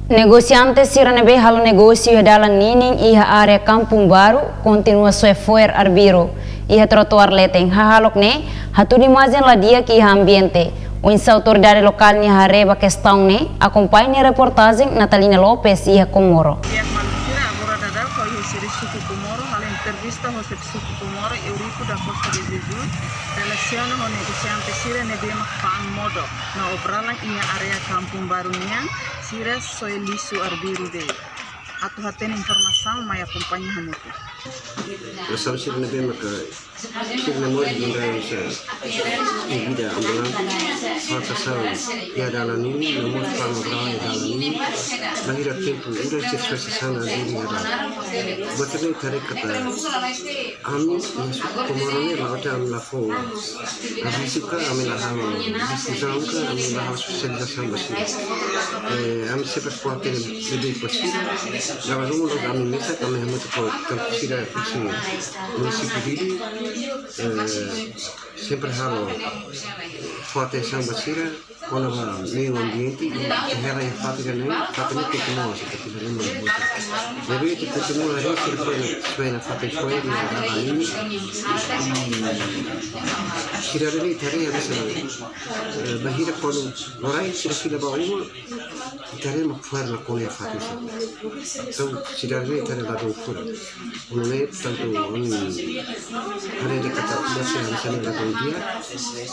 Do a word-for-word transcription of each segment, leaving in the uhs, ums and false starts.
Negosiante sira ne'ebé halo negósiu iha dalan ninin iha área Kampung Baru kontinua soe fo'er arbiru iha trotoar leten. Hahalok ne'e hatudu imajen la di'ak iha ambiente. Oinsá autoridade lokál nia haree ba kestaun ne'e, akompaña reportajen Natalina Lopes iha Comoro. Di'ak, maluk sira, agora daudaun ha'u iha Siri, suku Comoro, halo entrevista ho xefe suku Comoro, Eurico da Costa de Jesus, relasiona ho negosiante sira ne'ebé mak fa'an modok no obralan iha área Kampung Baru nian, sira soe lixu arbiru de'it. Atu hatene informasaun, mai akompaña hamutuk. Relasaun sira ne'ebé maka sira ne'e moris banda sa vida ambulan, fa'an sasán iha dalan ninin, no mós fa'an obralan iha dalan ninin, bainhira tempu, udan sira soe sasán arbiru iha dalan. Buat ne'e ita haree katak ami iha suku Comoro ne'e, la'ós ami la fó avizu ka, ami la halo diskusaun ka, ami la halo sosializasaun ba sira. Eh, ami sempre fó atensaun ba sira. Dala ruma loos ami mesak, ami hamutuk ho tantu sira husi munisípiu Dili, eh, sempre halo fó atensaun ba sira kona-ba meiu ambiente, i ita haree iha fatin ida-ne'e, fatin ne'e kontinua, se ita fiar ne'e mós buat. Ne'ebé ita kontinua haree, sira foin, foin iha fatin fo'er, iha dalan ninin. I sira ne'e ita haree, eh, bainhira kuandu lorain sira fila ba uma, ita haree mak fo'er la kona iha fatin sira. Entaun, sira ne'e ita haree ladún furak. Nune'e, portantu, ami haree de'it katak buat sira hanesan ne'e ladún di'ak.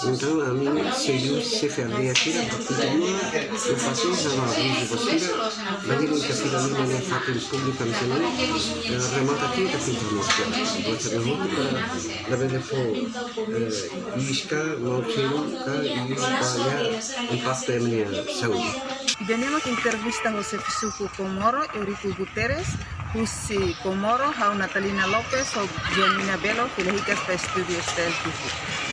Entaun, ami sei liu xefe aldeia sira, ba kontinua, no fatin, halo avizu ba sira, bainhira ita fila liman iha fatin públiku hanesan ne'e, eh, remata tiha ita pinta mós. Buat sira ne'e hotu para labele fó, eh, iis ka, mau cheiru ka, iis ba iha impaktu ema nia saúde. Ida-ne'e mak entrevista ho xefe suku Comoro, Eurico Guterres, husi Comoro, ha'u Natalina Lopes, ho Janina Belo, fila hikas ba Estúdiu S T L T V.